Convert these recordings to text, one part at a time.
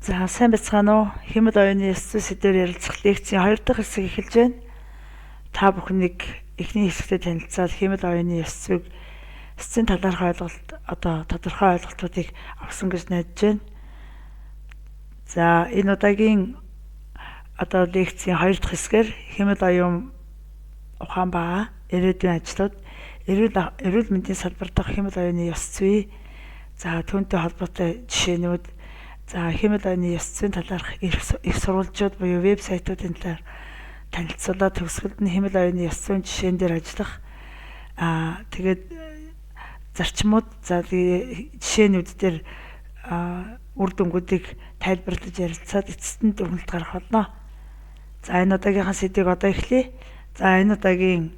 За, сайн байцгаана уу? Хиймэл оюуны ёс зүй сэдвээр ярилцах лекцийн 2 дахь хэсэг эхэлж байна. Та бүхнийг эхний хэсэгтээ танилцаад хиймэл оюуны ёс зүйг, ёс зүйн талаарх ойлголт, одоо тодорхой ойлголтуудыг авсан гэж найдаж байна. За, энэ удаагийн одоо лекцийн 2 дахь хэсгээр хиймэл оюун ухаан ба ирээдүйн ажлууд, эрүүл мэндийн салбар дахь хиймэл оюуны ёс зүй, за, түүнтэй холбоотой жишээнүүд, за, хиймэл оюуны ёс зүйн талаарх их сурвалжууд буюу вебсайтуудын талаар танилцуулаад, төгсгөлд нь хиймэл оюуны ёс зүйн жишээн дээр ажиллах тэгээд зарчмууд, за, жишээнүүд дээр үр дүнгуудыг тайлбарлаж ярилцаад эцэст нь дүгнэлт гаргах болно. За, энэ удаагийнхаа сэдвийг одоо эхлэе. За, энэ удаагийн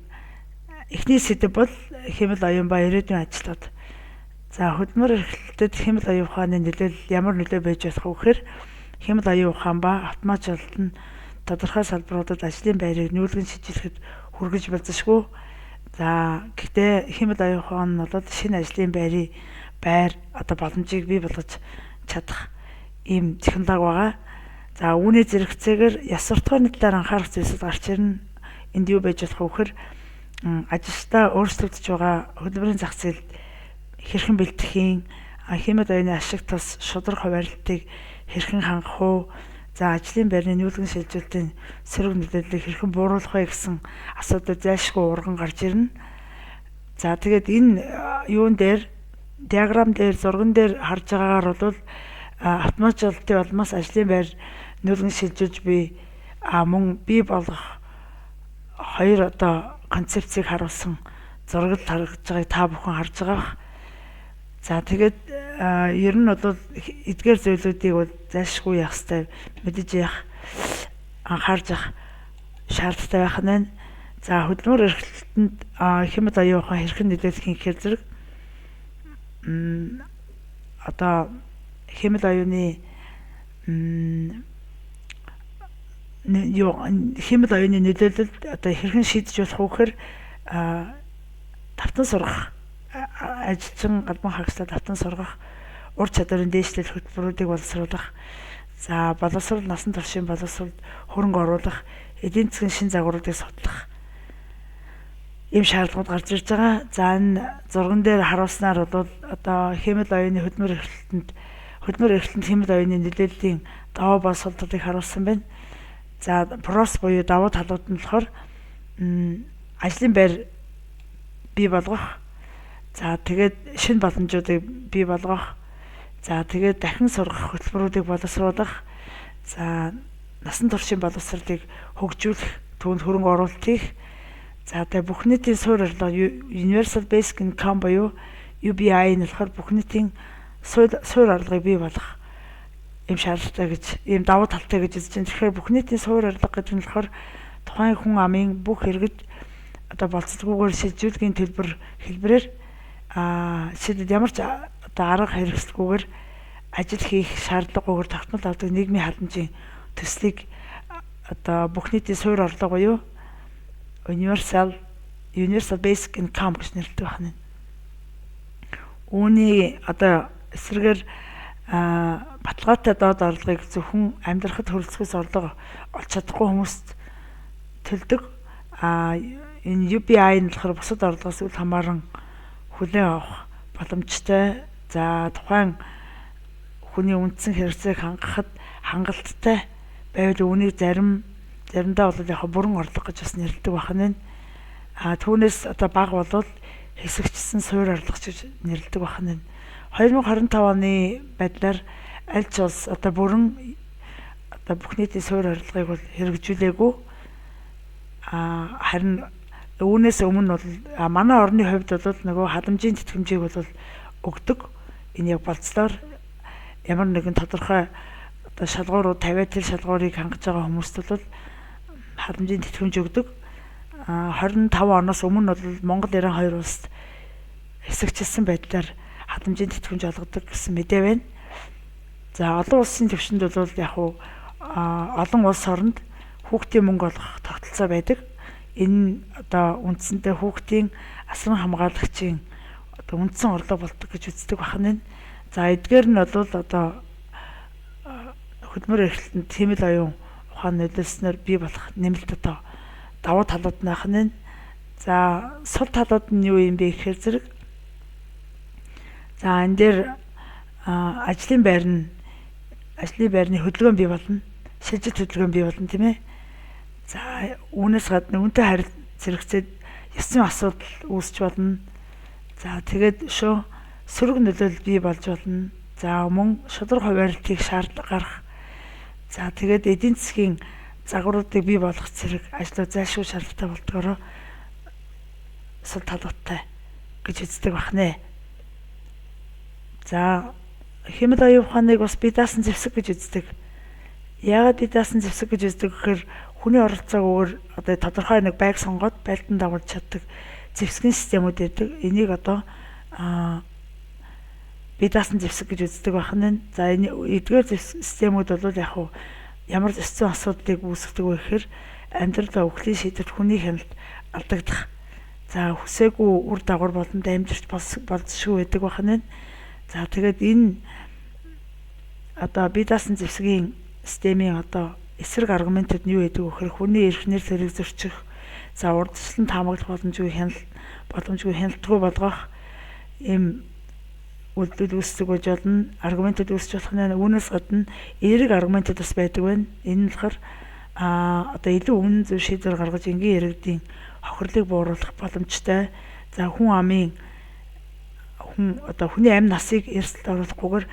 эхний сэдэв бол хиймэл оюун ба ирээдүйн ажлууд. За, хөдөлмөр эрхлэлтэд хиймэл оюун ухааны нөлөөлөл ямар нөлөө байж болох вэ гэхээр хиймэл оюун ухаан ба автоматжуулалт нь тодорхой салбаруудад ажлын байрыг нүүлгэн шилжүүлэхэд хүргэж болзошгүй. За, гэхдээ хиймэл оюун ухаан нь бол шинэ ажлын байр одоо боломжийг бий болгож чадах ийм технологи байгаа. За, үүний зэрэгцээгээр ёс суртахууны талаар анхаарах зүйлсүүд гарч ирнэ. Энд юу байж болох вэ гэхээр ажилчдаа өөрчлөгдөж байгаа хөдөлмөрийн зах зээлд хэрхэн бэлтгэхийн, хиймэл оюуны ашиг тус шударга хуваарлтыг хэрхэн хангах уу, за, ажлын байрны нүүлгэн шилжүүлэлтийн сөрөг нөлөөллийг хэрхэн бууруулах вэ гэсэн асуудал зайлшгүй урган гарч ирнэ. За, тэгээд энэ юун дээр, диаграм дээр, зурган дээр харж байгаагаар бол автоматжуулалтын улмаас ажлын байр нүүлгэн шилжүүлж буй мөн бий болгох хоёр одоо концепцийг харуулсан зураг харагдаж байгааг та бүхэн харж байгаа бах. За, тэгээд ер нь бол эдгээр зүйлүүдийг бол зайлшгүй явах хэрэгтэй, мэдэж явах, анхаарч явах шаардлагатай байх нь байна. За, хөдөлмөр эрхлэлтэнд хиймэл оюун ухаан хэрхэн нөлөөлөх юм гэхээр зэрэг одоо хиймэл оюуны юу, хиймэл оюуны нөлөөлөлд одоо хэрхэн шийдэж болох вэ гэхээр давтан сургах, ажилчин албан хаагчдад давтан сургах, ур чадварын дээшлэл хөтөлбөрүүдийг боловсруулах, за, боловсрол, насан туршийн боловсролд хөрөнгө оруулах, эдийн засгийн шинэ загваруудыг судлах ийм шаардлагууд гарч ирж байгаа. За, энэ зурган дээр харуулснаар бол одоо хиймэл оюуны хөдөлмөр эрхлэлтэнд хиймэл оюуны нөлөөллийн давуу ба сул талыг харуулсан байна. За, pros буюу давуу талууд нь болохоор ажлын байр бий болгох, за, тэгээд шинэ боломжуудыг бий болгох, за, тэгээд дахин сургах хөтөлбөрүүдийг боловсруулах, за, насан туршийн боловсролыг хөгжүүлэх, түүнд хөрөнгө оруулалт хийх, за, тэгээд бүх нийтийн суурь орлого, Universal Basic Income буюу UBI нь болохоор бүх нийтийн суурь орлогыг бий болгох ийм шаардлагатай гэж, ийм давуу талтай гэж үзэж байна. Тэгэхээр бүх нийтийн суурь орлого гэдэг нь болохоор тухайн хүн амын бүх иргэд одоо болцолгүйгээр шилжүүлгийн төлбөр хэлбэрээр, жишээлбэл, ямар ч одоо арга хэрэгсэлгүйгээр, ажил хийх шаардлагагүйгээр тогтмол авдаг нийгмийн халамжийн төслийг одоо бүх нийтийн суурь орлого буюу Universal Basic Income гэж нэрлэдэг байна. Үүний одоо эсрэгээр баталгаатай доод орлогыг зөвхөн амьдрахад хүрэлцэхүйц орлого олж чадахгүй хүмүүст төлдөг. Энэ UBI нь болохоор бусад орлогоос үл хамааран хүлээн авах боломжтой. За, тухайн хүний үндсэн хэрэгцээг хангахад хангалттай байвал үүнийг заримдаа бол яг бүрэн орлого гэж бас нэрлэдэг байх нь. Түүнээс одоо бага болвол хэсэгчсэн суурь орлого гэж нэрлэдэг байх нь. 2025 оны байдлаар аль ч улс одоо бүрэн одоо бүх нийтийн суурь орлогыг бол хэрэгжүүлээгүй. Харин үүнээс өмнө бол манай орны хувьд бол нөгөө халамжийн тэтгэмжийг бол өгдөг. Энэ яг болцлоор ямар нэгэн тодорхой одоо шалгуурууд тавиад, тэр шалгуурыг хангаж байгаа хүмүүст бол халамжийн тэтгэмж өгдөг. 25 оноос өмнө бол Монгол, Иран хоёр улсад хэсэгчилсэн байдлаар халамжийн тэтгэмж олгодог гэсэн мэдээ байна. За, олон улсын түвшинд бол яг уу олон улс оронд хүүхдийн мөнгө олгох тогтолцоо байдаг. Энэ одоо үндсэндээ хүүхдийн асран хамгаалагчийн одоо үндсэн орлого болдог гэж үздэг байх нь. За, эдгээр нь бол одоо хөдөлмөр эрхлэлтэнд хиймэл оюун ухаан нөлөөлснөөр бий болох нэмэлт одоо давуу талууд нь ах нь. За, сул талууд нь юу юм бэ гэхээр зэрэг за энэ дээр ажлын байрны хөдөлгөөн бий болно. Шилжилт хөдөлгөөн бий болно, тийм ээ. За, үүнээс гадна үнэтэй харил зэрэгцээд ёс зүйн асуудал үүсч болно. За, тэгээд шүү сөрөг нөлөөлөл бий болж болно. За, мөн шударга хуваарлтыг шаардлага гарах. За, тэгээд эдийн засгийн загваруудыг бий болгох зэрэг ажлууд зайлшгүй шаардлагатай болдгороо сул талуудтай гэж үздэг бахнэ. За, хиймэл оюун ухааныг бас бие даасан зэвсэг гэж үздэг. Яагаад бие даасан зэвсэг гэж үздэг гэхээр хүний оролцоог өөр одоо тодорхой нэг байг сонгоод байлдан дагуулж чаддаг зэвсгийн системүүд байдаг. Энийг одоо бие даасан зэвсэг гэж үздэг байх нь. За, энэ эдгээр системүүд бол яг хуу ямар ёс зүйн асуудлыг үүсгэдэг вэ гэхээр амьдрал өвхлийн шийдвэрт хүний хяналт алдагдах. За, хүсээгүй үр дагавар болон дамжирч болзошгүй байдаг байх нь. За, тэгээд энэ одоо бие даасан зэвсгийн системийн одоо эсрэг аргументууд нь юу гэдэг вэ гэхээр хүний эрх нэр тэрэг зөрчих, за урдчлан таамаглах боломжгүй хяналт, боломжгүй хяналтгүй болгох ийм үйлдэл үүсдэг байж болно. Аргументууд үүсч болох нь. Үүнээс гадна эерэг аргументууд бас байдаг байна. Энэ нь болохоор одоо илүү үнэн зөв шийдвэр гаргаж энгийн иргэдийн хохирлыг бууруулах боломжтой. За, хүн амын хүн одоо хүний амь насыг эрсдэлд оруулахгүйгээр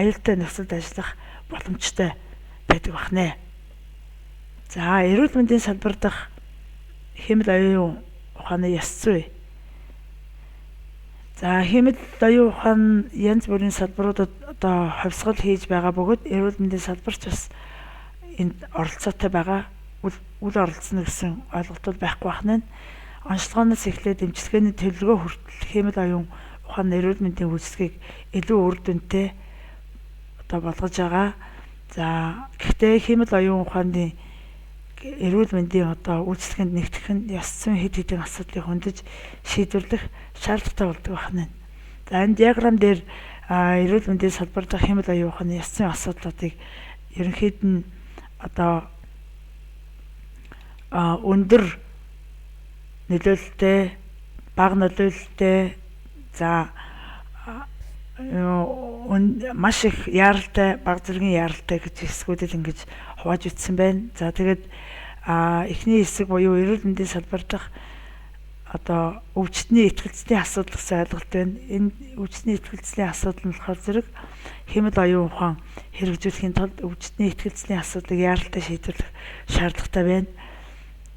аюултай нөхцөлд ажиллах боломжтой байдаг бахнэ. За, эрүүл мэндийн салбар дахь хиймэл оюун ухааны ёс зүй. За, хиймэл оюун ухаан янз бүрийн салбаруудад одоо хувьсгал хийж байгаа бөгөөд эрүүл мэндийн салбарч бас энд оролцоотой байгаа. Үл оролцоно гэсэн ойлголт байхгүй бахна. Онцлогоноос эхлээд эмчилгээний төлөвлөгөө хүртэл хиймэл оюун ухаан эрүүл мэндийн үйлчилгээг илүү үр дүнтэй одоо болгож байгаа. За, гэхдээ хиймэл оюун ухааны эрүүл мэндийн одоо үйлчилгээнд нэгтгэх нь ёс зүйн хэд хэдэн асуудлыг хөндөж шийдвэрлэх шаардлагатай болдог байна. За, энэ диаграм дээр эрүүл мэндийн салбар дахь хиймэл оюун ухааны ёс зүйн асуудлуудыг ерөнхийд нь одоо өндөр нөлөөлөлттэй, бага нөлөөлөлттэй, за маш их яаралтай, бага зэргийн яаралтай гэж хэсгүүдэд ингэж хувааж үтсэн байна. За, тэгээд эхний хэсэг буюу эрүүл мэндийн салбар дахь одоо өвчтний итгэлцлийн асуудал гэсэн ойлголт байна. Энэ өвчтний итгэлцлийн асуудал нь болохоор зэрэг хиймэл оюун ухаан хэрэгжүүлэхийн тулд өвчтний итгэлцлийн асуудлыг яаралтай шийдвэрлэх шаардлагатай байна.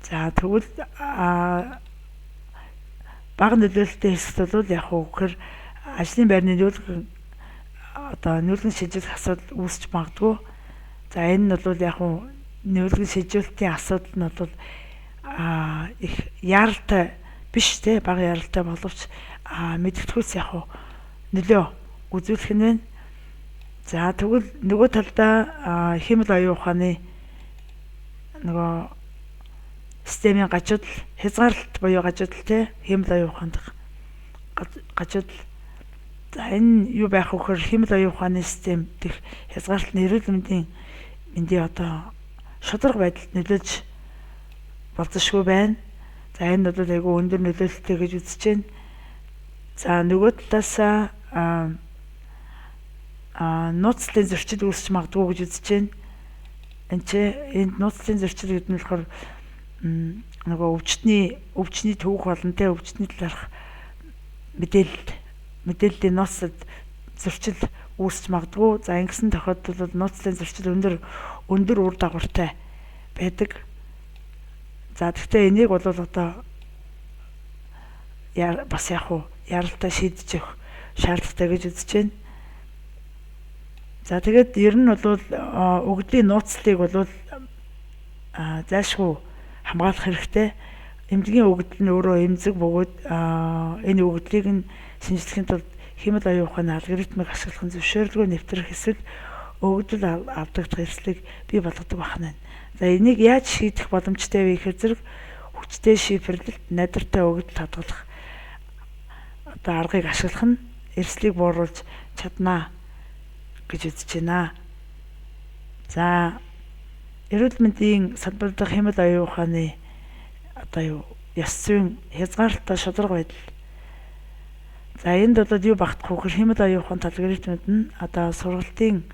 За, тэгвэл бага нөлөөлөлттэй хэсэгт бол яг уу гэхээр ажлын байрны нүүлгэн одоо нүүлгэн шилжүүлэх асуудал үүсч магадгүй. За, энэ нь бол яг уу нүүлгэн шилжүүлэлтийн асуудал нь бол их яаралтай биш те, бага яаралтай боловч мэдгэдэггүйс яг уу нөлөө үзүүлэх нь байна. За, тэгвэл нөгөө талдаа хиймэл оюун ухааны нөгөө системийн гажуудал, хязгаарлалт буюу гажуудал те, хиймэл оюун ухаанд гажуудал. За, энэ юу байх вэ гэхээр хиймэл оюун ухааны систем дэх хязгаарлалт нь эрүүл мэндийн одоо шударга байдалд нөлөөлж болзошгүй байна. За, энэ бол айгүй өндөр нөлөөлөлттэй гэж үзэж байна. За, нөгөө талаасаа нууцлалын зөрчил үүсч магадгүй гэж үзэж байна. Энд чи энд нууцлалын зөрчил гэдэг нь болохоор нөгөө өвчтний төвөх болон те өвчтний талаарх мэдээллийн нууцлалд зөрчил үүсч магадгүй. За, ингэсэн тохиолдолд бол нууцлалын зөрчил өндөр үр дагавартай байдаг. За, гэхдээ энийг бол одоо бас яг уу яралтай шийдэж өгөх шаардлагатай гэж үзэж байна. За, тэгээд ер нь бол өгөгдлийн нууцлалыг бол зайлшгүй хамгаалах хэрэгтэй. Эмнэлгийн өгөгдөл нь өөрөө эмзэг бөгөөд энэ өгөгдлийг нь шинжлэхийн тулд хиймэл оюун ухааны алгоритмыг ашиглах нь зөвшөөрлгүй нэвтрэх эсвэл өгөгдөл алдагдах эрсдлийг бий болгодог байна. За, энийг яаж шийдэх боломжтой вэ гэхээр зэрэг хүчтэй шифрлэлт, найдвартай өгөгдөл хадгалах одоо аргыг ашиглах нь эрсдлийг бууруулж чаднаа гэж үзэж байна. За, эрүүл мэндийн салбар дахь хиймэл оюун ухааны одоо юу ёс зүйн хязгаарлалтай шударга байдал. За, энд бол юу багтах вэ гэхээр хиймэл оюун ухааны алгоритмууд нь одоо сургалтын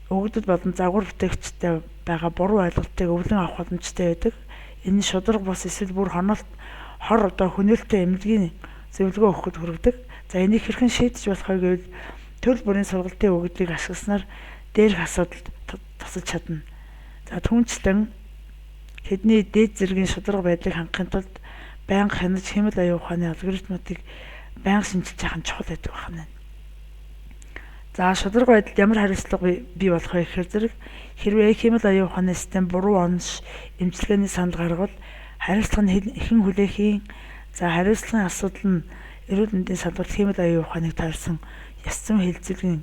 өгөгдөл болон загвар бүтээгчтэй байгаа буруу ойлголтыг өвлөн авах боломжтой байдаг. Энэ нь шударга бус эсвэл бүр хонолт хор одоо хөнөөлтөй эмнэлгийн зөвлөгөө өгөхөд хүргэдэг. За, энийг хэрхэн шийдэж болох вэ гэвэл төрөл бүрийн сургалтын өгөгдлийг ашигласнаар дээрх асуудалд тусалж чадна. За, түүнчлэн тэдний дээд зэргийн шударга байдлыг хангахын тулд байнга хянаж хиймэл оюун ухааны алгоритмуудыг байнга шинчилж явах нь чухал байдаг байна. За, шударга байдалд ямар хариуцлага бий болох вэ гэхээр зэрэг хэрвээ хиймэл оюун ухааны систем буруу онош эмчилгээний санал гаргавал хариуцлага нь хэн хүлээхийн? За, хариуцлагын асуудал нь эрүүл мэндийн салбарт хиймэл оюун ухааныг тойрсон ёс зүйн хэлцэлгийн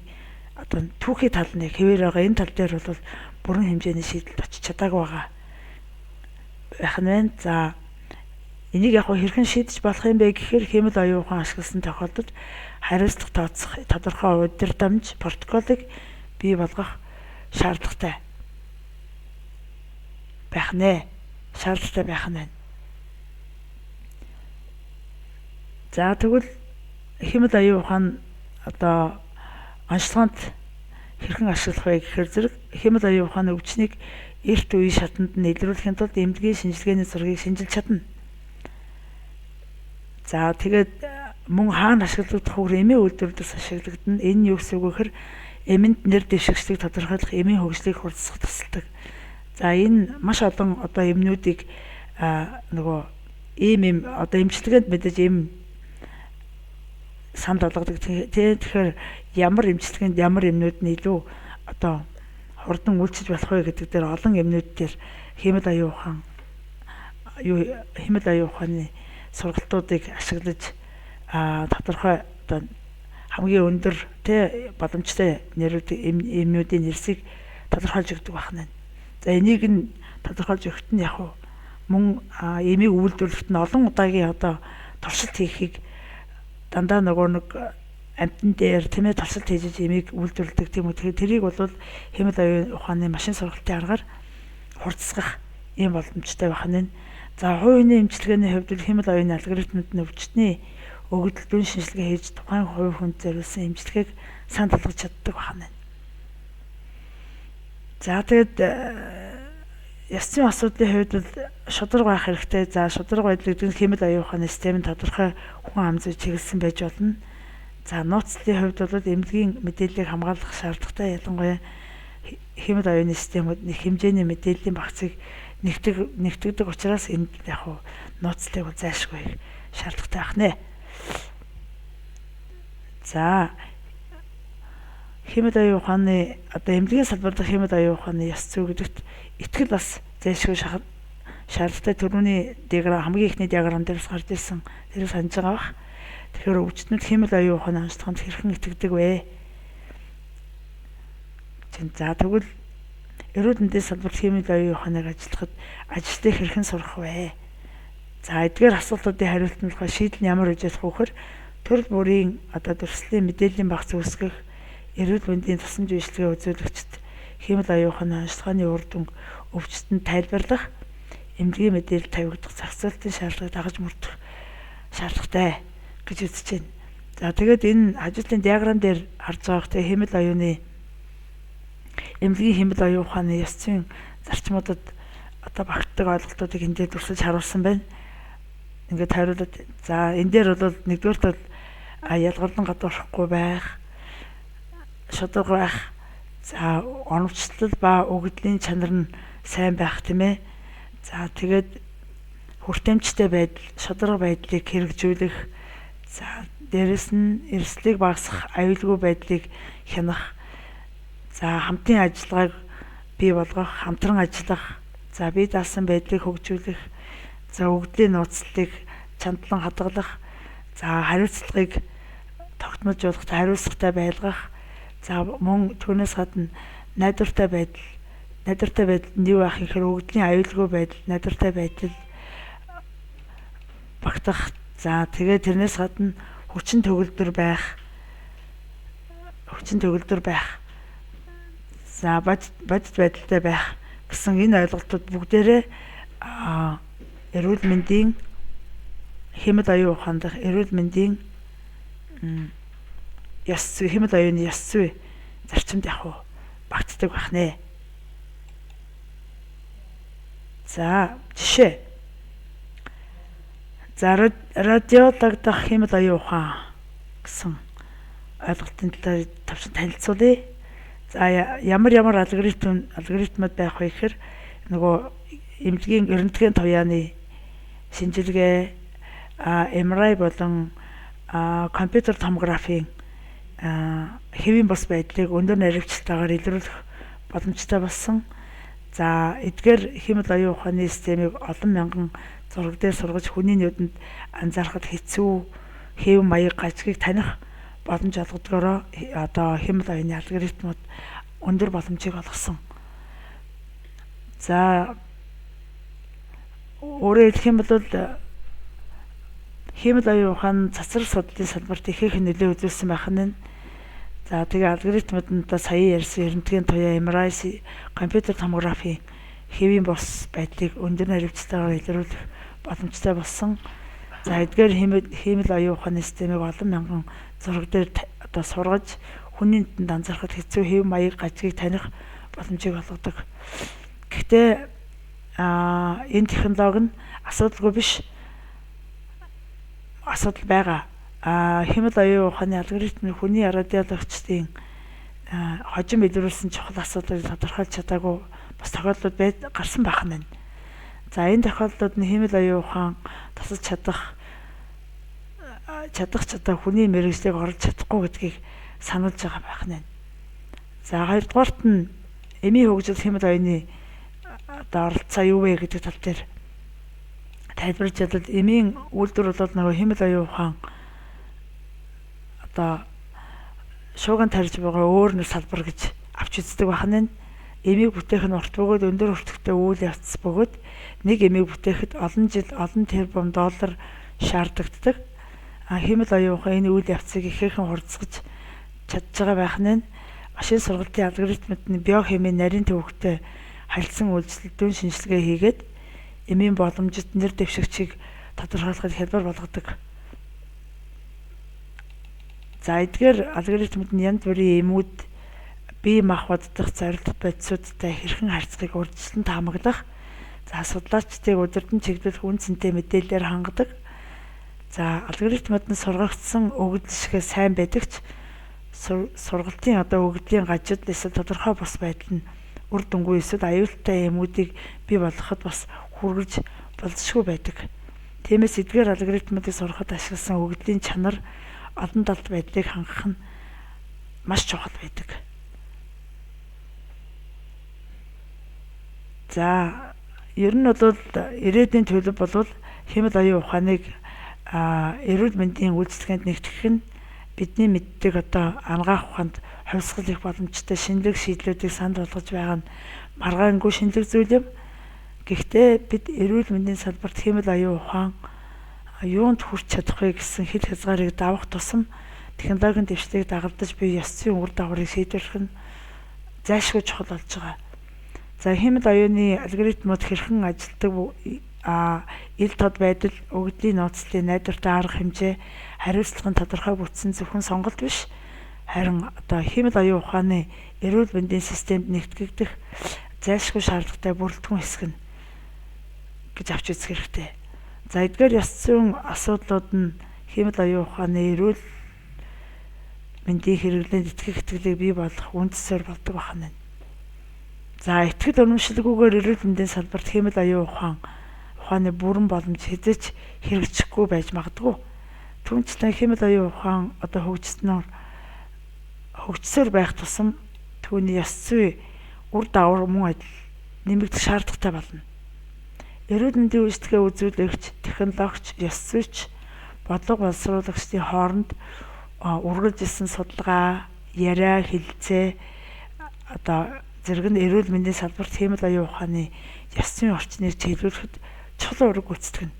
одоо түүхий тал нь хэвээр байгаа. Энэ тал дээр бол бүрэн хэмжээний шийдэлд очиж чадаагүй байгаа байх нь байна. За, энийг яг хэрхэн шийдэж болох юм бэ гэхээр хиймэл оюун ухаан ашигласан тохиолдолд хариуцлага тооцох тодорхой удирдамж протоколыг бий болгох шаардлагатай байх нэ. Шаардлагатай байх нь байна. За, тэгвэл хиймэл оюун ухаан одоо онцлогонд хэрхэн ашиглах вэ гэхээр зэрэг хиймэл оюун ухааны өвчнийг эрт үеийн шатанд нь илрүүлэхийн тулд эмнэлгийн шинжилгээний зургийг шинжилж чадна. За, тэгээд мөн хаана ашиглагдах вэ? Эмийн үйлдвэрлэлд ашиглагдана. Энэ нь юу гэсэн үг вэ гэхээр эмэнд нэр дэвшигчдийг тодорхойлох, эмийн хөгжлийг хурцсах тусалдаг. За, энэ маш олон одоо эмнүүдийг нөгөө ийм эм одоо эмчилгээнд мэдээж эм санд олгодог. Тэгэхээр ямар эмчилгээнд ямар эмнүүд нь илүү одоо хурдан үйлчилж болох вэ гэдэг дээр олон эмнүүд дээр хиймэл оюун ухаан юу хиймэл оюун ухааны сургалтуудыг ашиглаж тодорхой одоо хамгийн өндөр тэ боломжтой нэрүүд эмнүүдийн нэрсийг тодорхойлж өгдөг байна. За, энийг нь тодорхойлж өгөхт нь яг мөн эмийг үйлдвэрлэхэд нь олон удаагийн одоо туршилт хийхийг дандаа нөгөө нэг амьтан дээр тийм ээ туршилт хийж эмийг үйлдвэрлэдэг тийм үү. Тэгэхээр тэрийг бол хиймэл оюун ухааны машин сургалтын аргаар хурцсгах ийм боломжтой байх нь. За, хувь хүний эмчилгээний хувьд хиймэл оюуны алгоритмууд нь өвчтний өгөгдөл дүн шинжилгээ хийж тухайн хувь хүнд зориулсан эмчилгээг санал болгож чаддаг байна. За, тэгээд ёс зүйн асуудлын хувьд бол шударга байх хэрэгтэй. За, шударга байдал гэдэг нь хиймэл оюун ухааны систем нь тодорхой хүн ам зүй чиглэсэн байж болно. За, нууцлалын хувьд бол эмнэлгийн мэдээллийг хамгаалах шаардлагатай. Ялангуяа хиймэл оюуны системүүд нэг хэмжээний мэдээллийн багцыг нэгтгэдэг учраас энд яг нууцлалыг бол зайлшгүй шаардлагатай байх нэ. За, хиймэл оюун ухааны одоо эмнэлгийн салбар дахь хиймэл оюун ухааны ёс зүй гэдэгт итгэл бас зайлшгүй шаардлагатай. Түрүүний диаграм хамгийн эхний диаграм дээрс гарч ирсэн тэрийг санаж байгаа бах. Тэгэхээр өвчтнүүд хиймэл оюун ухааны онцлогонд хэрхэн итгэдэг вэ? За, тэгвэл эрүүл мэндийн салбарт хиймэл оюун ухааныг ажиллахад ажилтныг хэрхэн сурах вэ? За, эдгээр асуултуудын хариулт нь болохоор шийдэл нь ямар үж болох вэ гэхээр төрөл бүрийн одоо дүрслийн мэдээллийн багц үүсгэх, эрүүл мэндийн тусламж үйлчилгээ үзүүлэгчид хиймэл оюун ухааны онцлогооны үр дүнг өвчтөнд тайлбарлах, эмнэлгийн мэдээлэл тавигдах зохицуултын шаардлагыг дагаж мөрдөх шаардлагатай гэж үзэж байна. За, тэгээд энэ хажуудлын диаграм дээр харж байгаа хэрэг хиймэл оюуны эмнэлгийн хиймэл оюун ухааны ёс зүйн зарчмуудад одоо багтдаг ойлголтуудыг энэ дээр дүрсэлж харуулсан байна. Ингээд хариулаад, за, энэ дээр бол нэгдүгээрт бол ялгарлан гадуурхахгүй байх, шударга байх, за, оновчлол ба өгөгдлийн чанар нь сайн байх тийм ээ. За, тэгээд хүртээмжтэй байдал, шударга байдлыг хэрэгжүүлэх, за, дээрэс нь эрсдлийг багасгах, аюулгүй байдлыг хянах, за, хамтын ажиллагааг бий болгох, хамтран ажиллах, за, бие даасан байдлыг хөгжүүлэх, за, өгөгдлийн нууцлалыг чандлан хадгалах, за, хариуцлагыг тогтможуулах, хариуцлагатай байлгах, за, мөн түүнээс гадна найдвартай байдал. Найдвартай байдал нь юу байх юм гэхээр өгөгдлийн аюулгүй байдал, найдвартай байдал багтах. За, тэгээд тэрнээс гадна хүчин төгөлдөр байх. Хүчин төгөлдөр байх. За бодит байдалтай байх гэсэн энэ ойлголтууд бүгдээрээ эрүүл мэндийн хиймэл оюун ухаан дахь эрүүл мэндийн ёс зүй, хиймэл оюуны ёс зүй зарчимд яг уу багтдаг байх нэ. За жишээ. За радиолог дахь хиймэл оюун ухаан гэсэн ойлголтын талаар товчхон танилцуулъя. За ямар алгоритмууд байх вэ гэхээр нөгөө эмнэлгийн рентген туяаны шинжилгээ, MRI болон компьютер томографийн хэвийн бус байдлыг өндөр наривчлалтайгаар илрүүлэх боломжтой болсон. За эдгээр хиймэл оюун ухааны системийг олон мянган зураг дээр сургаж хүний нүдэнд анзаарахад хэцүү хэв маяг гажгийг таних боломж олгодгоороо одоо хиймэл оюуны алгоритмууд өндөр боломжийг олгосон. За өөрөөр хэлэх юм бол хиймэл оюун ухаан цацраг судлалын салбарт ихээхэн нөлөө үзүүлсэн байх нь. За тэгээ алгоритмууд нь одоо сая ярьсан рентген туяа, MRI, компьютер томографийн хэвийн бус байдлыг өндөр наривчлалтайгаар илрүүлэх боломжтой болсон. За эдгээр хиймэл оюун ухааны системийг олон мянган зураг дээр одоо сургаж хүний нүдэнд анзаарахад хэцүү хэв маяг гажгийг таних боломжийг олгодог. Гэхдээ энэ технологи нь асуудалгүй биш. Асуудал байгаа. Хиймэл оюун ухааны алгоритм нь хүний радиологчдын хожим илрүүлсэн чухал асуудлыг тодорхойлж чадаагүй бас тохиолдлууд гарсан байх нь. За энэ тохиолдлууд нь хиймэл оюун ухаан тасалж чадах хүний мэргэжлийг оруулж чадахгүй гэдгийг сануулж байгаа байх нь. За хоёрдугаарт нь эмийн хөгжил хиймэл оюуны одоо оролцоо юу вэ гэдэг тал дээр тайлбарлаж чадвал эмийн үйлдвэр бол нөгөө хиймэл оюун ухаан одоо шууган тарьж байгаа өөр нэг салбар гэж авч үздэг байх нь. Эмийг бүтээх нь урт бөгөөд өндөр өртөгтэй үйл явц бөгөөд нэг эмийг бүтээхэд олон жил олон тэрбум доллар шаардлагатай. Хиймэл оюун ухаан энэ үйл явцыг ихээхэн хурцгаж чадж байгаа байх нь. Машин сургалтын алгоритмууд нь биохимийн нарийн төвөгтэй харилцан үйлчлэл дүн шинжилгээ хийгээд эмийн боломжит нэр дэвшигчийг тодорхойлоход хялбар болгодог. За эдгээр алгоритмууд нь янз бүрийн эмүүд бие махбод дахь зорилт бодисуудтай хэрхэн харьцахыг урьдчилан таамаглах, за судлаачдыг удирдан чиглүүлэх үн цэнтэй мэдээллээр хангадаг. За алгоритмууд нь сургагдсан өгөгдөл шигээ сайн байдаг ч сургалтын одоо өгөгдлийн гажид эсвэл тодорхой бус байдал нь үр дүнгүй эсвэл аюултай эмүүдийг бий болгоход бас хүргэж болзошгүй байдаг. Тиймээс эдгээр алгоритмуудыг сурахад ашигласан өгөгдлийн чанар олон талт байдлыг хангах нь маш чухал байдаг. За ер нь бол ирээдүйн төлөв бол хиймэл оюун ухааныг эрүүл мэндийн үйлчилгээнд нэгтгэх нь бидний мэддэг одоо анагаах ухаанд хувьсгал их боломжтой шинэлэг шийдлүүдийг санал болгож байгаа нь маргаангүй шинэлэг зүйл юм. Гэхдээ бид эрүүл мэндийн салбарт хиймэл оюун ухаан юунд хүрч чадах вэ гэсэн хил хязгаарыг давах тусам технологийн дэвшлийг дагалдаж буй ёс зүйн үр дагаврыг шийдвэрлэх нь зайлшгүй чухал болж байгаа. За хиймэл оюуны алгоритмууд хэрхэн ажилтдаг ил тод байдал, өгөгдлийн нууцлалын найдвартай арга хэмжээ, хариуцлага нь тодорхой бүтсэн зөвхөн сонголт биш, харин одоо хиймэл оюун ухааны эрүүл мэндийн системд нэгтгэгдэх зайлшгүй шаардлагатай бүрэлдэхүүн хэсэг нь гэж авч үзэх хэрэгтэй. За эдгээр ёс зүйн асуудлууд нь хиймэл оюун ухааны эрүүл мэндийн хэрэглээнд итгэх итгэлийг бий болгох үндэс суурь болдог байна. За итгэл үнэмшилгүйгээр эрүүл мэндийн салбарт хиймэл оюун ухааны бүрэн боломж хэзээ ч хэрэгжихгүй байж магадгүй. Түүнчлэн хиймэл оюун ухаан одоо хөгжсөөр байх тусам түүний ёс зүй үр дагавар мөн адил нэмэгдэх шаардлагатай болно. Эрүүл мэндийн үйлчилгээ үзүүлэгч, технологич, ёс зүйч, бодлого боловсруулагчдын хооронд үргэлжилсэн судалгаа, яриа, хэлэлцээ одоо зэрэг нь эрүүл мэндийн салбарт хиймэл оюун ухааны ёс зүйн орчныг чиглүүлэхэд чухал үүрэг гүйцэтгэнэ.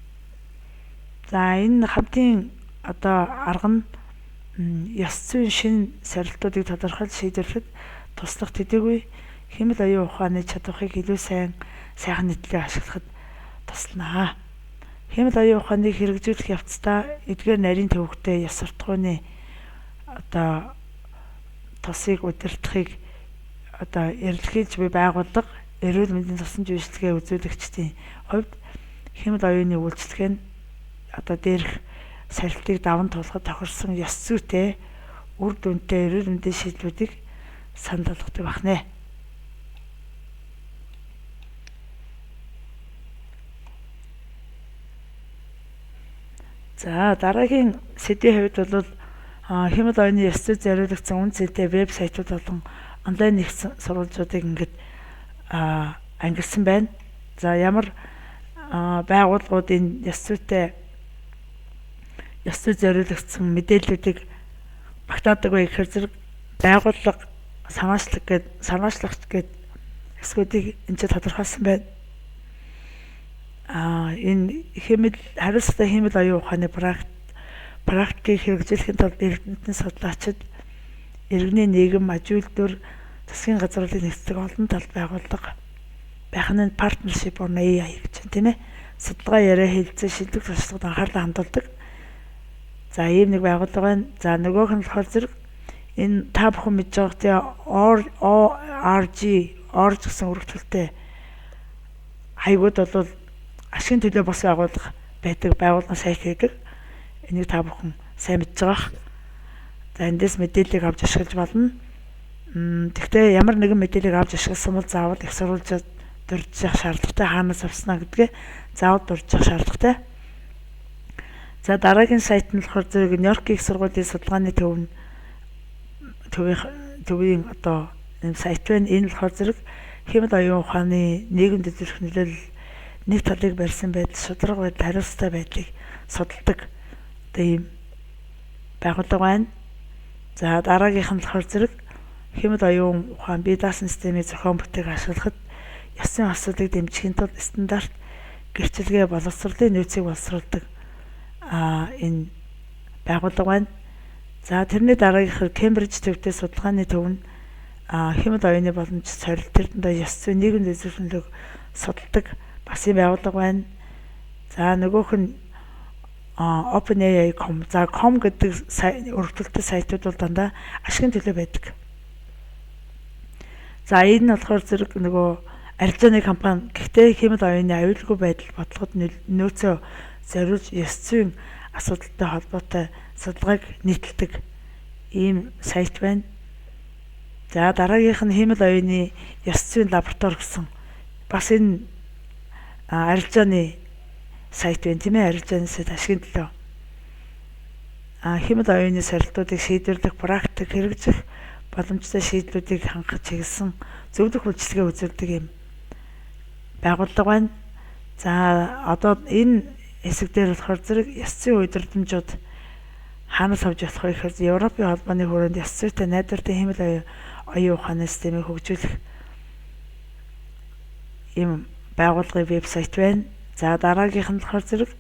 За энэ хамтын одоо арга нь ёс зүйн шинэ сорилтуудыг тодорхойлж шийдвэрлэхэд туслах төдийгүй Хиймэл оюун ухааны чадварыг илүү сайхан нийтлэлээр ашиглахад туслана. Хиймэл оюун ухааныг хэрэгжүүлэх явцдаа эдгээр нарийн төвөгтэй ёс суртахууны одоо тусыг удирдахыг одоо эрэлхийлж буй байгууллага эрүүл мэндийн тусламж үйлчилгээ үзүүлэгчдийн хувьд хиймэл оюуны үйлчилгээ нь одоо дээрх сорилтыг даван туулахад тохирсон ёс зүйтэй үр дүнтэй эрүүл мэндийн шийдлүүдийг санал болгодог байна. За дараагийн сэдвийн хувьд бол хиймэл оюуны ёс зүй зориулагдсан үн цэнтэй веб сайтууд болон онлайн их сурвалжуудыг ингээд ангилсан байна. За ямар байгууллагууд энэ ёс зүйтэй ёс зүй зориулагдсан мэдээллүүдийг багтаадаг вэ гэхээр зэрэг байгууллага санаачлаг гээд санаачлагч гээд хэсгүүдийг энэ ч тодорхойлсон байна. Энэ хиймэл хариуцлагатай хиймэл оюун ухааны практикийг хэрэгжүүлэхийн тулд эрдэмтэн судлаачид, иргэний нийгэм, аж үйлдвэр, засгийн газруудыг нэгтгэдэг олон талд байгууллага байх нь partnership on AI гэж байна, тийм ээ. Судалгаа, яриа хэлцээ, шилдэг туршлагад анхаарлаа хандуулдаг. За ийм нэг байгууллага байна. За нөгөөх нь болохоор зэрэг энэ та бүхэн мэдж байгаа тийм ORG ORG гэсэн өргөтгөлтэй хаягууд бол ашигын төлөө бос байгууллага байдаг, байгууллагын сайт байдаг. Энийг та бүхэн сайн мэдж байгаа. За эндээс мэдээллийг авч ашиглаж болно. Гэхдээ ямар нэгэн мэдээллийг авч ашигласан бол заавал их сурвалжаад дурдж явах шаардлагатай, хаанаас авснаа гэдгээ заавал дурдж явах шаардлагатай. За дараагийн сайт нь болохоор зэрэг Нью-Йоркийн их сургуулийн судалгааны төвийн одоо энэ сайт байна. Энэ болохоор зэрэг хиймэл оюун ухааны нийгэмд үзүүлэх нөлөөлөл, нэг талыг барьсан байдал, шударга байдал, хариуцлагатай байдлыг судалдаг одоо ийм байгууллага байна. За дараагийнх нь болохоор зэрэг хиймэл оюун ухаан бие даасан системийг зохион бүтээх ашиглахад ёс зүйн асуудлыг дэмжихийн тулд стандарт гэрчилгээ боловсролын нөөцийг боловсруулдаг энэ байгууллага байна. За тэрний дараагийнх Кембриж төвтэй судалгааны төв нь хиймэл оюуны боломж, сорилт, тэр дундаа ёс зүй, нийгэмд үзүүлэх нөлөөг судалдаг бас юм байгууллага байна. За нөгөөх нь OpenAI.com. За com гэдэг өргөтгөлтэй сайтууд бол дандаа ашигын төлөө байдаг. За энэ нь болохоор зэрэг нөгөө арилжааны компани, гэхдээ хиймэл оюуны аюулгүй байдал бодлогод нөөцөө зориулж ёс зүйн асуудалтай холбоотой судалгааг нийтэлдэг ийм сайт байна. За дараагийнх нь хиймэл оюуны ёс зүйн лаборатори гэсэн бас энэ арилжааны сайт байна, тийм ээ, арилжааны сайт ашигын төлөө. Хиймэл оюуны сорилтуудыг шийдвэрлэх, практик хэрэгжих боломжтой шийдлүүдийг хангах чиглэсэн зөвлөх үйлчилгээ үзүүлдэг юм байгууллага байна. За одоо энэ хэсэг дээр болохоор зэрэг ёс зүйн удирдамжууд хаанаас авч болох вэ гэхээр Европын холбооны хүрээнд ёс зүйтэй найдвартай хиймэл оюун ухааны системийг хөгжүүлэх ийм байгууллагын вебсайт байна. За дараагийнх нь болохоор зэрэг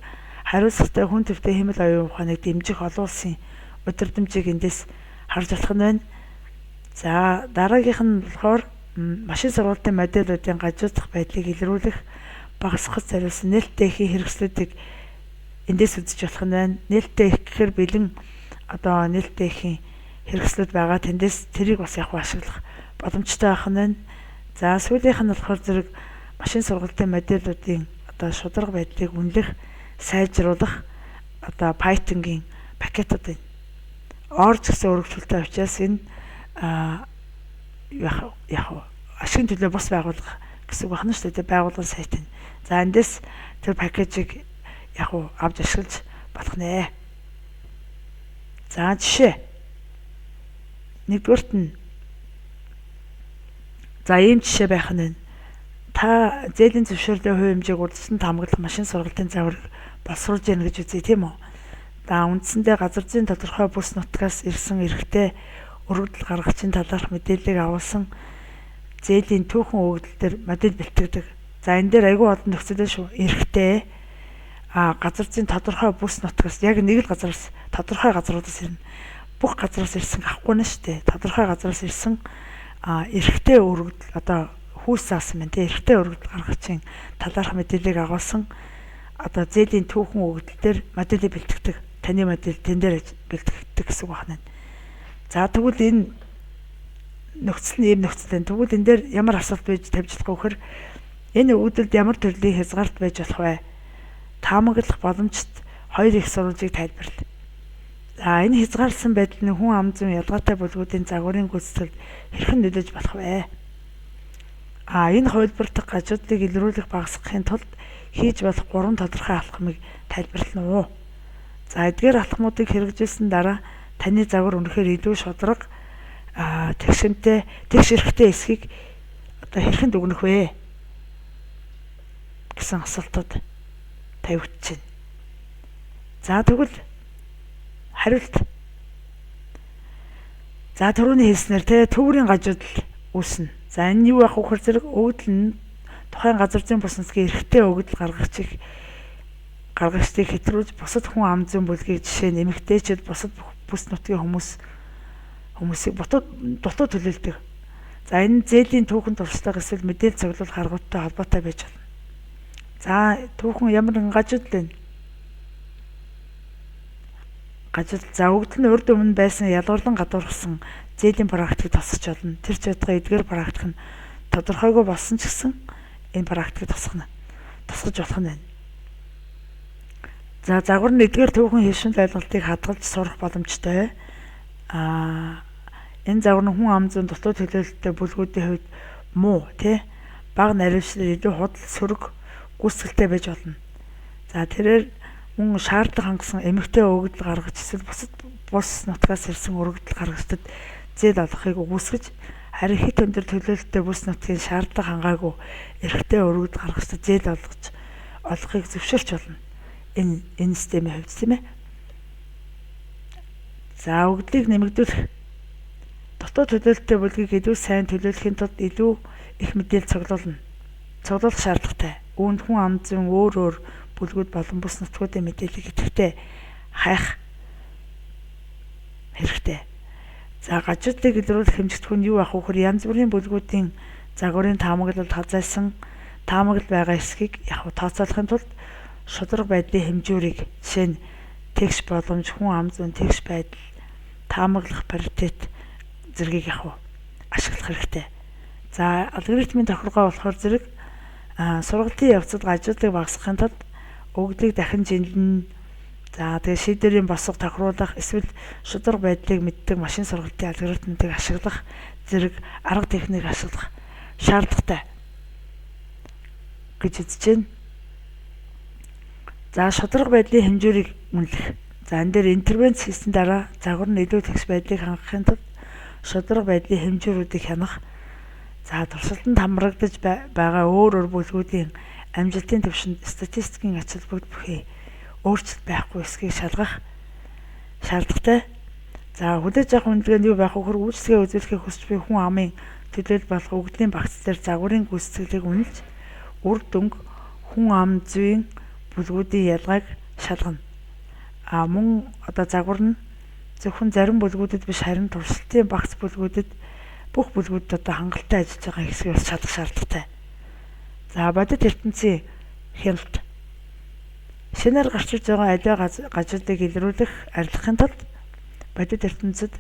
хариуцлагатай хүн төрхтэй хиймэл оюун ухааныг дэмжих олон улсын удирдамжийг эндээс харж болох нь байна. За дараагийнх нь болохоор машин сургалтын модельүүдийн гажуудах байдлыг илрүүлэх, багасгах зориулсан нээлттэй эхийн хэрэгслүүдийг эндээс үзэж болох нь байна. Нээлттэй их гэхээр бэлэн одоо нээлттэй эхийн хэрэгслүүд байгаа. Тэндээс тэрийг бас яг ашиглах боломжтой байх нь байна. За сүүлийнх нь болохоор зэрэг машин сургалтын модельүүдийн одоо шударга байдлыг үнэлэх, сайжруулах одоо Python-гийн пакетууд байна. Org гэсэн өргөтгөлтэй учраас энэ яг ашигын төлөө бус байгууллага гэсэн үг байна шүү дээ. Байгууллагын сайт нь. За эндээс тэр пакэжийг яг авч ашиглаж болох нэ. За жишээ. Нэгдүгээрт нь за ийм жишээ байх нь байна. Та зээлийн зөвшөөрлийн хувь хэмжээг урьдчилан таамаглах машин сургалтын загварыг боловсруулж яана гэж үзье, тийм үү? За үндсэндээ газар зүйн тодорхой бүс нутгаас ирсэн эрхтэй өргөдөл гаргагчийн талаарх мэдээллийг агуулсан зээлийн түүхэн өгөгдөл дээр модель бэлтгэдэг. За энэ дээр айгүй олон нөхцөл шүү. Эрхтэй газар зүйн тодорхой бүс нутгаас яг нэг л газараас тодорхой газруудаас ирнэ. Бүх газраас ирсэн авахгүй нэ шүү дээ. Тодорхой газраас ирсэн Эрхтэй өргөдөл одоо хүйс заасан байна, тийм, эрхтэй өргөдөл гаргагчийн талаарх мэдээллийг агуулсан одоо зээлийн түүхэн өгөгдөл дээр моделийг бэлтгэдэг. Таны модель тэн дээр бэлтгэдэг гэсэн үг байна. За, тэгвэл энэ нөхцөл нь ийм нөхцөл байна. Тэгвэл энэ дээр ямар асуулт байж тавьж болох вэ гэхээр энэ өгөгдөлд ямар төрлийн хязгаарт байж болох вэ? Таамаглах боломжит хоёр их сурвалжийг тайлбарла. За, энэ хязгаарласан байдал нь хүн ам зүйн ялгаатай бүлгүүдийн загварын гүйцэтгэлд хэрхэн нөлөөж болох вэ? Энэ хувилбар дахь гажуудлыг илрүүлэх, багасгахын тулд хийж болох гурван тодорхой алхмыг тайлбарлана уу? За, эдгээр алхмуудыг хэрэгжүүлсэн дараа таны загвар үнэхээр илүү шударга, тэгшимтэй, тэгш эрхтэй эсэхийг одоо хэрхэн дүгнэх вэ гэсэн асуултууд тавигдчихэв. За, тэгвэл хариулт. За, түрүүний хэлснээр те төврийн гажуудал үүснэ. За, энэ юу байх вэ гэхээр зэрэг өгөгдөл нь тухайн газар зүйн бус нутгийн эрхтэй өгөгдөл гаргагчдыг хэтрүүлж бусад хүн ам зүйн бүлгийг, жишээ нь эмэгтэйчүүд, бусад бүс нутгийн хүмүүсийг дутуу төлөөлдөг. За, энэ зээлийн түүхэн туршлага эсвэл мэдээлэл цуглуулах аргуудтай холбоотой байж болно. За, түүхэн ямар нэгэн гажуудал байна. Гажуудал, за, өгөгдөл нь урд өмнө байсан ялгуурлан гадуурхсан зээлийн практик тусах болно. Тэр ч байтугай эдгээр практик нь тодорхойгүй болсон ч гэсэн энэ практикийг тусгана. Тусгаж болох нь байна. За, загвар нь эдгээр түүхэн хэвшмэл ойлголтыг хадгалж сурах боломжтой. Энэ загвар нь хүн ам зүйн дутуу төлөөлөлттэй бүлгүүдийн хувьд муу, тий, бага наривчлал, илүү худал сөрөг гүйцэтгэлтэй байж болно. За, тэрээр мөн шаардлага хангасан эмэгтэй өгөгдөл гаргаж эсвэл бусад бус нутгаас ирсэн өргөдөл гаргагчдад зээл олгохыг үгүйсгэж, харин хэт өндөр төлөөлөлттэй бүс нутгийн шаардлага хангаагүй эрхтэй өргөдөл гаргагчдад зээл олгохыг зөвшөөрч болно. Энэ системийн хувьд, тийм ээ. За, өгөгдлийг нэмэгдүүлэх. Дутуу төлөөлөлттэй бүлгийг илүү сайн төлөөлөхийн тулд илүү их мэдээлэл цуглуулна. Цуглуулах шаардлагатай. Үүнд хүн ам зүйн өөр өөр бүлгүүд болон бүс нутгуудын мэдээллийг идэвхтэй хайх хэрэгтэй. За, гажуудлыг илрүүлэх хэмжигдэхүүн юу ах вэ гэхээр янз бүрийн бүлгүүдийн загварын таамаглалд хазайсан таамаглал байгаа эсэхийг яг тооцоолохын тулд шударга байдлын хэмжүүрийг, жишээ нь тэгш боломж, хүн ам зүйн тэгш байдал, таамаглах паритет зэргийг яг ашиглах хэрэгтэй. За, алгоритмын тохиргоо болохоор зэрэг сургалтын явцад гажуудлыг багасгахын тулд өгөгдлийг дахин жинлэн, за, тэгээ шийдвэрийн босго тохируулах эсвэл шударга байдлыг мэддэг машин сургалтын алгоритмыг ашиглах зэрэг арга техник ашиглах шаардлагатай гэж үзэж байна. За, шударга байдлын хэмжүүрийг үнэлэх. За, энэ дээр интервенц хийсэн дараа загвар нь илүү тэгш байдлыг хангахын тулд шударга байдлын хэмжүүрүүдийг хянах. За, туршилтанд хамрагдаж байгаа өөр өөр бүлгүүдийн амжилтын түвшинд статистикийн ач холбогдол бүхий өөрчлөлт байхгүй эсэхийг шалгах шаардлагатай. За, хүлээж авах үнэлгээ нь юу байх вэ гэхээр үйлчилгээ үзүүлэхийг хүсч буй хүн амын төлөөлөл болох өгөгдлийн багц дээр загварын гүйцэтгэлийг үнэлж үр дүнг хүн ам зүйн бүлгүүдийн ялгааг шалгана. Мөн одоо загвар нь зөвхөн зарим бүлгүүдэд биш, харин туршилтын багц бүлгүүдэд, бүх бүлгүүдэд одоо хангалттай ажиллаж байгаа хэсгийг бас шалгах шаардлагатай. За, бодит ертөнцийн хяналт. Шинээр гарч ирж байгаа аливаа гажуудыг илрүүлэх, арилгахын тулд бодит ертөнцид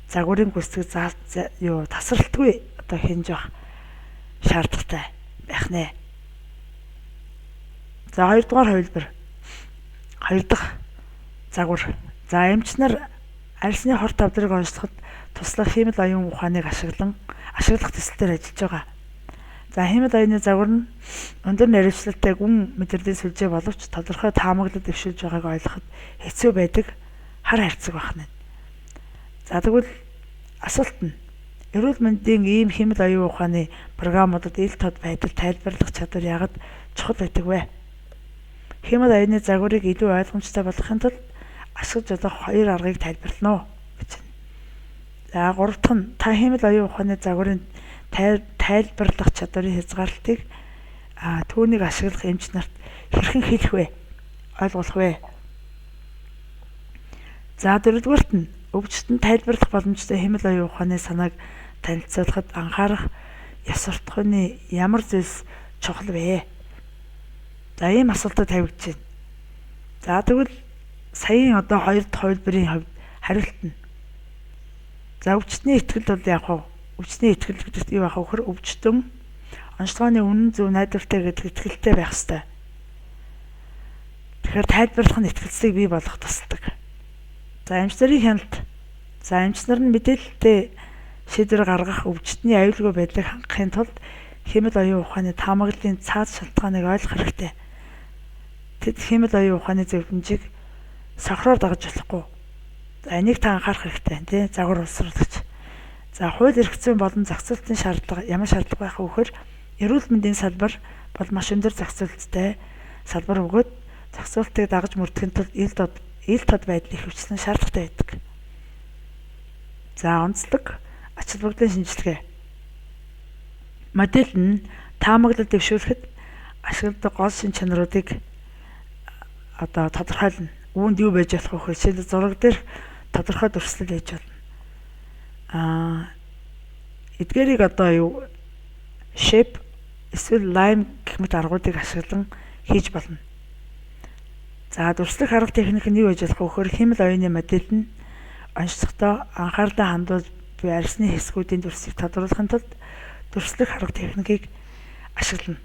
загварын гүйцэтгэл юу тасралтгүй одоо хянаж явах шаардлагатай байх нэ. За, хоёрдугаар хувилбар. Хоёр дахь загвар. За, эмч нар арьсны хор тавдрыг онцлоход туслах хиймэл оюун ухааныг ашиглах төсөл дээр ажиллаж байгаа. За, хиймэл оюуны загвар нь өндөр наривчлалтай гүн мэдрэлийн сүлжээ боловч тодорхой таамаглал дэвшүүлж байгааг ойлгоход хэцүү байдаг хар харьцаг байна. За, тэгвэл асуулт нь эрүүл мэндийн ийм хиймэл оюун ухааны програмуудад ил тод байдал тайлбарлах чадвар яагаад чухал байдаг вэ? Хиймэл оюуны загварыг илүү ойлгомжтой болгохын тулд ашиглаж болох хоёр аргыг тайлбарлана уу гэж байна. За, гурав дахь нь та хиймэл оюун ухааны загварын тайлбарлах чадварын хязгаарлалтыг түүнийг ашиглах эмч нарт хэрхэн хэлэх вэ? Ойлгуулах вэ? За, дөрөвдүгээрт нь өвчтөнд тайлбарлах боломжтой хиймэл оюун ухааны санааг танилцуулахад анхаарах ёс суртахууны ямар зүйлс чухал вэ? За, ийм асуултууд тавигдж байна. За, тэгвэл саяын одоо хоёр дахь хувилбарын хувьд хариулт нь. За, өвчтний итгэл бол яг хуу өвчтний итгэл гэдэгт юу байх вэ гэхээр өвчтөн онцлогооны үнэн зөв найдвартай гэдэг итгэлтэй байх ёстой. Тэгэхээр тайлбарлах нь итгэлцлийг бий болгох тусалдаг. За, эмч нарын хяналт. За, эмч нар нь мэдээлэлтэй шийдвэр гаргах, өвчтний аюулгүй байдлыг хангахын тулд хиймэл оюун ухааны таамаглалын цаад шалтгааныг ойлгох хэрэгтэй. Тэд хиймэл оюун ухааны зөвлөмжийг сохроор дагаж болохгүй. За, энийг та анхаарах хэрэгтэй, тий, загвар боловсруулагч. За, хууль эрх зүйн болон зохицуултын шаардлага ямар шаардлага байх вэ гэхээр эрүүл мэндийн салбар бол маш өндөр зохицуулттай салбар бөгөөд зохицуултыг дагаж мөрдөхийн тулд ил тод байдал ихэвчлэн шаардлагатай байдаг. За, онцлог ач холбогдлын шинжилгээ. Модель нь таамаглал дэвшүүлэхэд ашигладаг гол шинж чанаруудыг одоо тодорхойлно. Үүнд юу байж болох вэ гэхээр жишээлбэл зураг дээр тодорхой дүрслэл байж болно. Эдгээрийг одоо юу shape эсвэл line гэх мэт аргуудыг ашиглан хийж болно. За, дүрслэх арга техник нь юу байж болох вэ гэхээр хиймэл оюуны модель нь онцлохдоо анхаарлаа хандуулж буй арьсны хэсгүүдийн дүрсийг тодруулахын тулд дүрслэх арга техникийг ашиглана.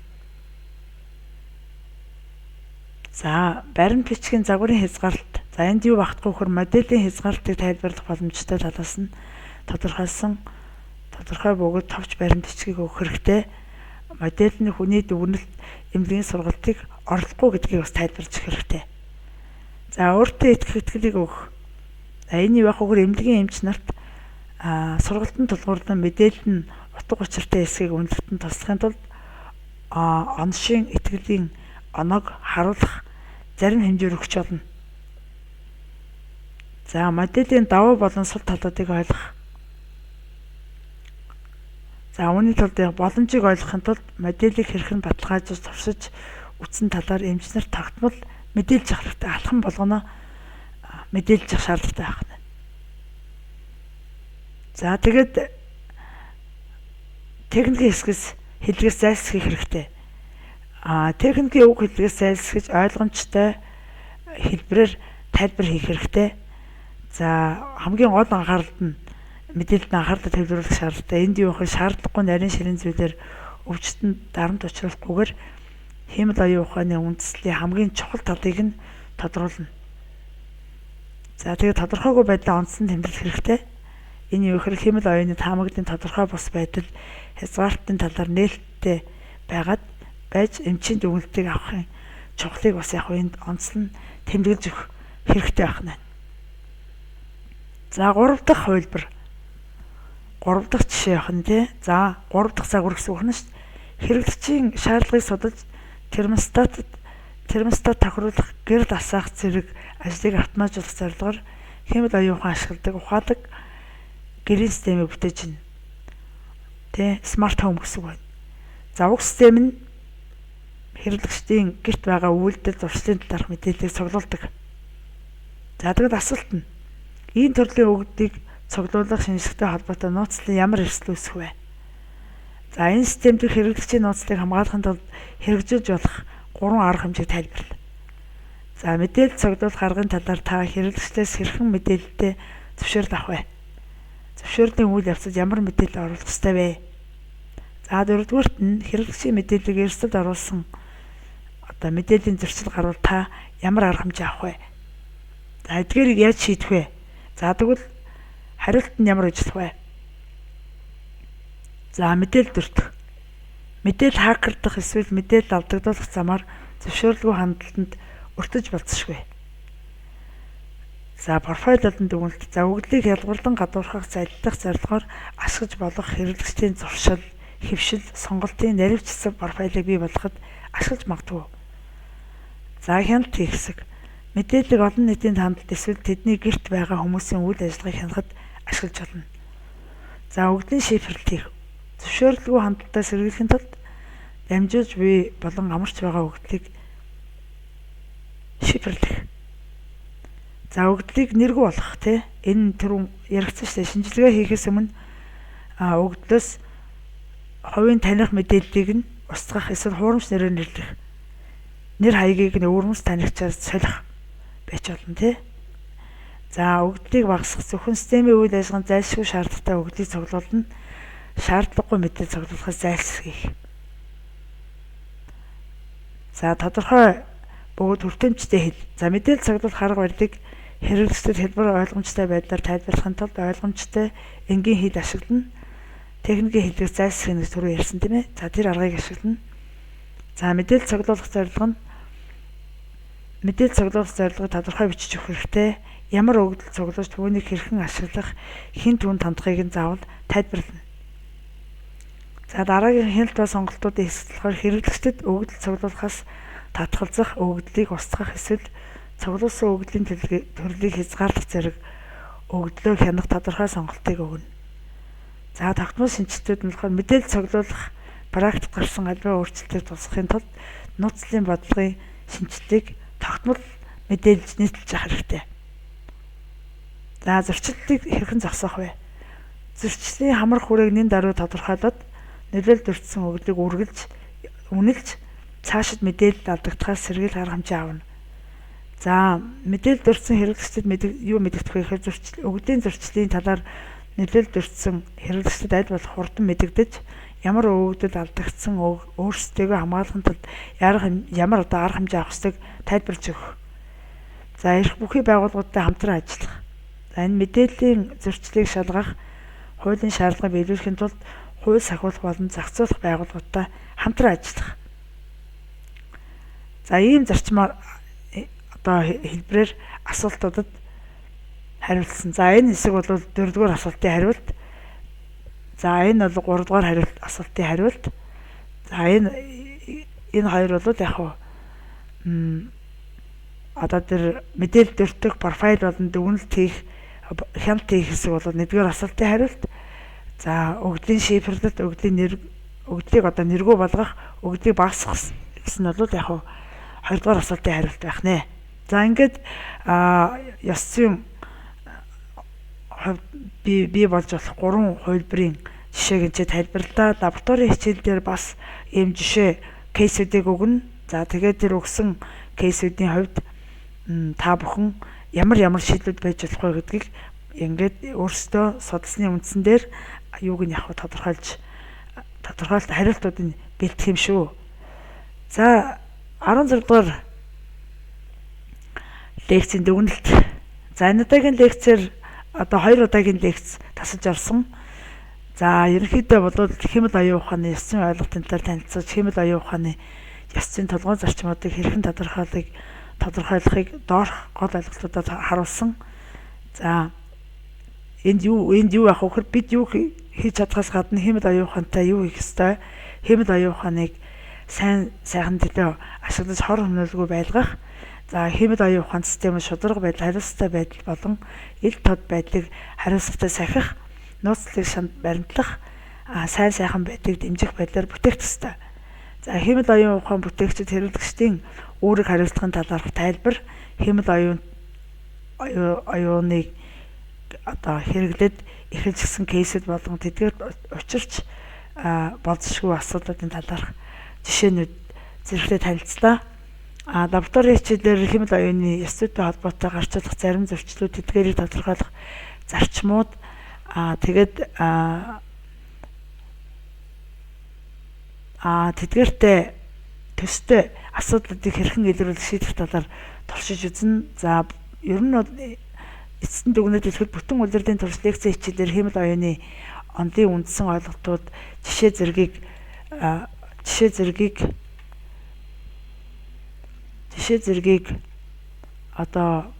За, баримт бичгийн загварын хязгаарлалт. За, энд юу багтахгүй гэхээр моделийн хязгаарлалтыг тайлбарлах боломжтой талаас нь тодорхойлсон тодорхой бөгөөд товч баримт бичгийг өгөх хэрэгтэй. Модель нь хүний дүгнэлт, эмнэлгийн сургалтыг орлохгүй гэдгийг бас тайлбарлаж өгөх хэрэгтэй. За, өөртөө итгэх итгэлийг өгөх. За, энэ юу байх вэ гэхээр эмнэлгийн эмч нарт сургалтанд тулгуурлан мэдээлэл нь утга учиртай эсэхийг үнэлэхэд нь туслахын тулд оношийн итгэлийн оноог харуулах зарим хэмжээр өгч болно. За, моделийн давуу болон сул талуудыг ойлгох. За, үүний тулд боломжийг ойлгохын тулд моделийг хэрхэн баталгаажуулж туршиж үзсэн талаар эмч нар тогтмол мэдээлж явах хэрэгтэй. Алхам болгоно мэдээлж явах шаардлагатай байх нь. За, тэгээд техникийн хэсгээс хэллэгээс зайлсхийх хэрэгтэй. Техникийн үг хэллэгээс зайлсхийж ойлгомжтой хэлбэрээр тайлбар хийх хэрэгтэй. За, хамгийн гол анхааралд нь мэдээлэлд анхаарлаа төвлөрүүлэх шаардлагатай. Энд юу вэ? Шаардлагагүй нарийн ширийн зүйлээр өвчтөнд дарамт учруулахгүйгээр хиймэл оюун ухааны үндэслэлийн хамгийн чухал талыг нь тодруулна. За, тэгээд тодорхойгүй байдлаа онцлон тэмдэглэх хэрэгтэй. Энэ юу гэхээр хиймэл оюуны таамаглалын тодорхой бус байдал хязгаарлалтын талаар нээлттэй байгаад байж эмчийн дүгнэлтийг авахын чухлыг бас яг энд онцлон тэмдэглэж өгөх хэрэгтэй байх нь. За, гурав дахь хувилбар. Гурав дахь жишээ явах нь, тий. За, гурав дахь загвар гэсэн үг нь шүү дээ. Хэрэглэгчийн шаардлагыг судалж термостат тохируулах, гэрэл асаах зэрэг ажлыг автоматжуулах зорилгоор хиймэл оюун ухаан ашигладаг ухаалаг гэрийн системийг бүтээж байна. Тэ, smart home гэсэн үг байна. За, уг систем нь хэрэглэгчдийн гэрт байгаа үйлдэл зуршлын талаарх мэдээллийг цуглуулдаг. За, тэгвэл асуулт нь ийм төрлийн өгөгдлийг цуглуулах шинжлэхтэй холбоотой нууцлалын ямар эрсдэл үүсэх вэ? За, энэ систем дэх хэрэглэгчийн нууцлалыг хамгаалахын тулд хэрэгжүүлж болох гурван арга хэмжээг тайлбарла. За, мэдээлэл цуглуулах аргын талаар та хэрэглэгчдээс хэрхэн мэдээлэлтэй зөвшөөрөл авах вэ? Зөвшөөрлийн үйл явцад ямар мэдээлэл оруулах ёстой вэ? За, дөрөвдүгээрт нь хэрэглэгчийн мэдээллийг эрсдэлд оруулсан одоо мэдээллийн зөрчил гарвал та ямар арга хэмжээ авах вэ? За, эдгээрийг яаж шийдэх вэ? За, тэгвэл хариулт нь ямар ажиллах вэ? За, мэдээлэл дүртэх. Мэдээлэл хакердах эсвэл мэдээлэл алдагдуулах замаар зөвшөөрлгүй хандлтанд өртөж болзошгүй. За, профайл болон дүгнэлт. За, өгөгдлийг хялбарлан гадуурхах, залилах зорилгоор ашиглаж болох хэрэглэгчдийн зуршил, хэвшил, сонголтын наривчсан профайлыг бий болгоход ашиглаж магадгүй. За, хяналт хийх хэсэг. Мэдээллийг олон нийтийн хандлт эсвэл тэдний гэрт байгаа хүмүүсийн үйл ажиллагааг хянахад ашиглаж болно. За, өгөгдлийн шифрлэлт хийх. Зөвшөөрлгүй хандлтаас сэргийлэхийн тулд дамжуулж буй болон амарч байгаа өгөгдлийг шифрлэх. За, өгөгдлийг нэргүй болгох, тий. Энэ түрүүн яригдсан шүү дээ. Шинжилгээ хийхээс өмнө Өгөгдлөөс хувийн таних мэдээллийг нь устгах эсвэл хуурамч нэрээр нэрлэх. Нэр хаягийг нь өвөрмөц танигчаар солих байж болно тий. За, өгөгдлийг багасгах, зөвхөн системийн үйл ажиллагаанд зайлшгүй шаардлагатай өгөгдлийг цуглуулна. Шаардлагагүй мэдээлэл цуглуулахаас зайлсхийх. За, тодорхой бөгөөд хүртээмжтэй хэл. За, мэдээлэл цуглуулах арга барилыг хэрэглэгчдэд хэлбэр ойлгомжтой байдлаар тайлбарлахын тулд ойлгомжтой энгийн хэл ашиглана. Техникийн хэллэг зайлсхийх гэж түрүү ярьсан тийм ээ. За, тэр аргыг ашиглана. За, мэдээлэл цуглуулах зорилго нь мэдээлэл цуглуулах зорилгыг тодорхой бичиж өгөх хэрэгтэй. Ямар өгөгдөл цуглуулж түүнийг хэрхэн ашиглах, хэн түүнд хандахыг нь заавал тайлбарлана. За, дараагийн хяналт ба сонголтуудын хэсэгт болохоор хэрэглэгчдэд өгөгдөл цуглуулахаас татгалзах, өгөгдлийг устгах эсвэл цуглуулсан өгөгдлийн төрлийг хязгаарлах зэрэг өгөгдлөө хянах тодорхой сонголтыг өгнө. За, тогтмол шинэчлэлтүүд нь болохоор мэдээлэл цуглуулах практик гарсан аливаа өөрчлөлтийг тусгахын тулд нууцлалын бодлогын шинэчлэлтийг тогтмол мэдээлж нийтэлж явах хэрэгтэй. За, зөрчилдлийг хэрхэн зогсоох вэ? Зөрчлийн хамар хүрээг нэн даруй тодорхойлоод нөлөөлөлд өртсөн өгөгдлийг үргэлж үнэлж цаашид мэдээлэл алдагдахаас сэргийлэх арга хэмжээ авна. За, мэдээлэлд өртсөн хэрэглэгчдэд юу мэдэгдэх вэ гэхээр зөрчил өгөгдлийн зөрчлийн талаар нөлөөлөлд өртсөн хэрэглэгчдэд аль болох хурдан мэдэгдэж, ямар өгөгдөл алдагдсан, өөрсдийгөө хамгаалахын тулд ямар одоо арга хэмжээ авах ёстойг тайлбарлаж өгөх. За, эрх бүхий байгууллагуудтай хамтран ажиллах. За, энэ мэдээллийн зөрчлийг шалгах, хуулийн шаардлагыг биелүүлэхийн тулд хууль сахиулах болон зохицуулах байгууллагуудтай хамтран ажиллах. За, ийм зарчмаар одоо хэлбэрээр асуултуудад хариулсан. За, энэ хэсэг бол 4-р асуултын хариулт. За, энэ бол 3-р хариулт асуултын хариулт. За, энэ хоёр бол яг хуу одоо тэр мэдээлэл дөртөх профайл болон дүгнэлт хийх, хяналт хийх хэсэг бол 1-р асуултын хариулт. За, өгөгдлийн шифрлэлт, өгөгдлийн нэр, өгөгдлийг одоо нэргүй болгох, өгөгдлийг багасгах гэсэн нь бол яг хуу 2-р асуултын хариулт байх нэ. За, ингээд ёс зүйн бий болж болох 3 хувилбарын жишээг энэ тайлбарлаа. Лабораторийн хичээл дээр бас ийм жишээ кейсүүдийг өгнө. За, тэгээд тэр өгсөн кейсүүдийн хувьд та бүхэн ямар ямар шийдлүүд байж болох вэ гэдгийг ингээд өөрсдөө судалсны үндсэн дээр юуг нь яг тодорхойлж тодорхойлт хариултуудыг бэлтгэх юм шүү. За, 16 дугаар лекцийн дүгнэлт. За, энэ удаагийн лекцээр одоо 2 удаагийн лекц тасалж орсон. За, ерөнхийдөө бол хиймэл оюун ухааны ёс зүйн ойлголтын талаар танилцаж, хиймэл оюун ухааны ёс зүйн толгойн зарчмуудыг хэрхэн тодорхойлохыг доорх гол ойлголтуудаар харуулсан. За, энд юу байх вэ гэхээр бид юу хийж чадхаас гадна хиймэл оюун ухаантай юу хийх ёстой? Хиймэл оюун ухааныг сайхан төлөө ашиглаж хор хөнөөлгүй байлгах. За, хиймэл оюун ухаан систем шударга байдал, хариуцлагатай байдал болон ил тод байдлыг хариуцлагатай сахих, нууцлалыг шанд баримтлах, сайн сайхан байдлыг дэмжих байдлаар бүтээх ёстой. За, хиймэл оюун ухаан бүтээгчид хэрэглэгчдийн үүрэг хариуцлагын талаарх тайлбар, хиймэл оюуныг одоо хэрэглээд эхэлж гисэн кейсүүд болон тэдгээр учирч болзошгүй асуудлуудын талаарх жишээнүүд зэрэгтэй танилцлаа. Лабораторийн хичээлээр хиймэл оюуны ёс зүйтэй холбоотой гарч болох зарим зөрчлүүд, тэдгээрийг тодорхойлох зарчмууд, тэгээд тэдгээртэй төстэй асуудлуудыг хэрхэн илрүүлэх, шийдэх талаар туршиж үзнэ. За, ер нь бол эцэст нь дүгнэлт хэлэхэд бүтэн улирлын турш лекцийн хичээлээр хиймэл оюуны онолын үндсэн ойлголтууд, жишээ зэргийг одоо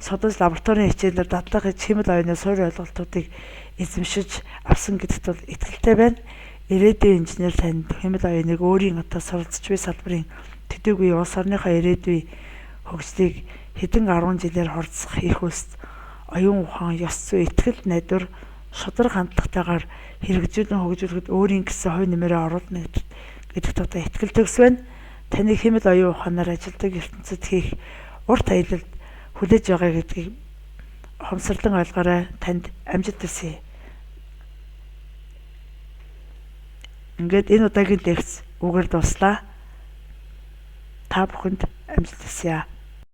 судалж лабораторийн хичээлээр дадлага хийж хиймэл оюуны суурь ойлголтуудыг эзэмшиж авсан гэдэгт бол итгэлтэй байна. Ирээдүйн инженер танд хиймэл оюуныг өөрийн одоо суралцж буй салбарын төдийгүй улс орныхоо ирээдүйн хөгжлийг хэдэн 10 жилээр хурцсах их үст оюун ухаан, ёс зүй, итгэл найдвар, шударга хандлагатайгаар хэрэгжүүлэн хөгжүүлэхэд өөрийн гэсэн хувь нэмрээ оруулна гэдэгт одоо итгэл төгс байна. Таны хиймэл оюун ухаанаар ажилладаг ертөнцид хийх урт аялалд хүлээж байгаа гэдгийг ухамсарлан ойлгоорой. Танд амжилт хүсье. Ингээд энэ удаагийн лекц үүгээр дууслаа. Та бүхэнд амжилт хүсье.